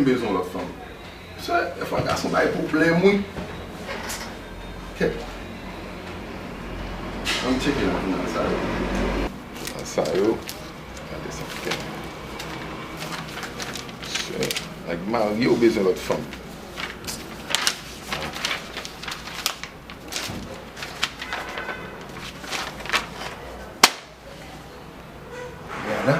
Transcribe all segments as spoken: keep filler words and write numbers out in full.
M bezwen lòt fanm. Se, fwa gason bay pwoblèm, wi. Kèt. Ann tcheke nan jounal sa yo. Jounal sa yo. Gade sa ki gen. Se, nèg marye ou bezwen lòt fanm. Rihanna.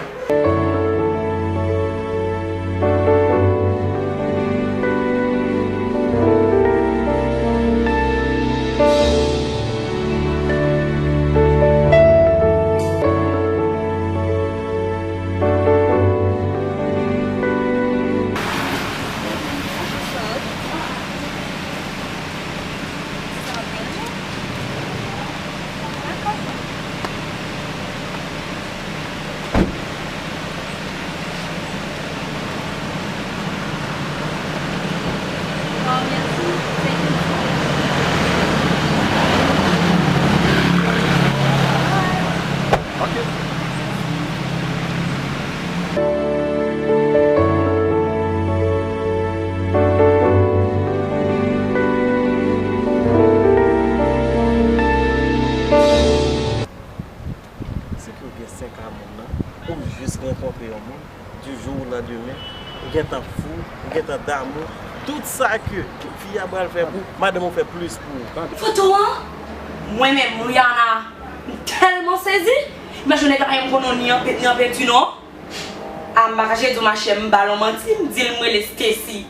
Se ke w gen senk amoun nan, ou jis rankontre yon moun, du jour au lendemain, ou gentan fou, ou gentan damou, tout sa ke fi a pral fè pou ou, madanm ou fè plis pou ou. Foto an, mwen menm, Rihanna, m tèlman sezi. Imajine nèg la pa janm konn non ni an pe-, ni an penti non. A, m pa kache di w, machè, m ba l yon manti, m di l m rele Stacy.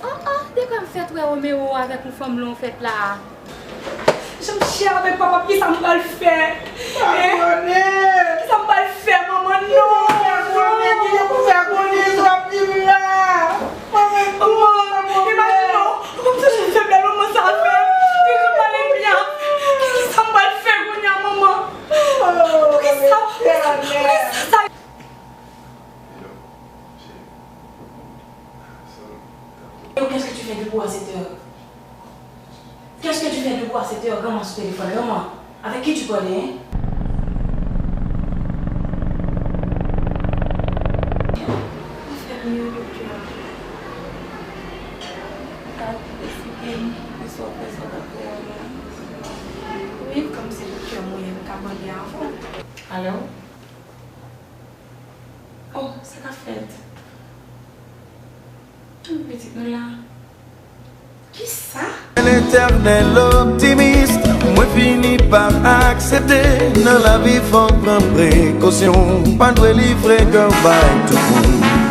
Oh, oh, dekwè m fèt wè Romeo avèk yon fanm lè yon fèt la a? Jan m chè avèk papa, kisa m pral fè? Hein? Kisa m pral fè, manman? Non, non. Kisa pou fè konnen sa w ap di m la? Manman, imajine w, ou konn sa jan m fè bèl manman sa fè? Toujou pale byen. Kisa m pral fè kounye a, manman? Poukisa? Poukisa sa? Hello, chérie. So, Et qu'est-ce que tu fais debout à cette heure? Qu'est-ce que tu fais debout à cette heure? Rann mwen sou telefòn, rann mwen. Avec qui tu parlais, hein? Mwen fè mye, doktè. Mwen ka esplike m poukisa w fè sa w t ap fè a la? Wi, kòm se doktè mwen ye, m ka mande avan. Alo? Oh, sa k ap fèt? Tout pitit nou la. Kisa? Letènèl optimis, mwen fini pa aksepte. Nan lavi fòk pran prekosyon, ou pa dwe livre kè w bay tout moun.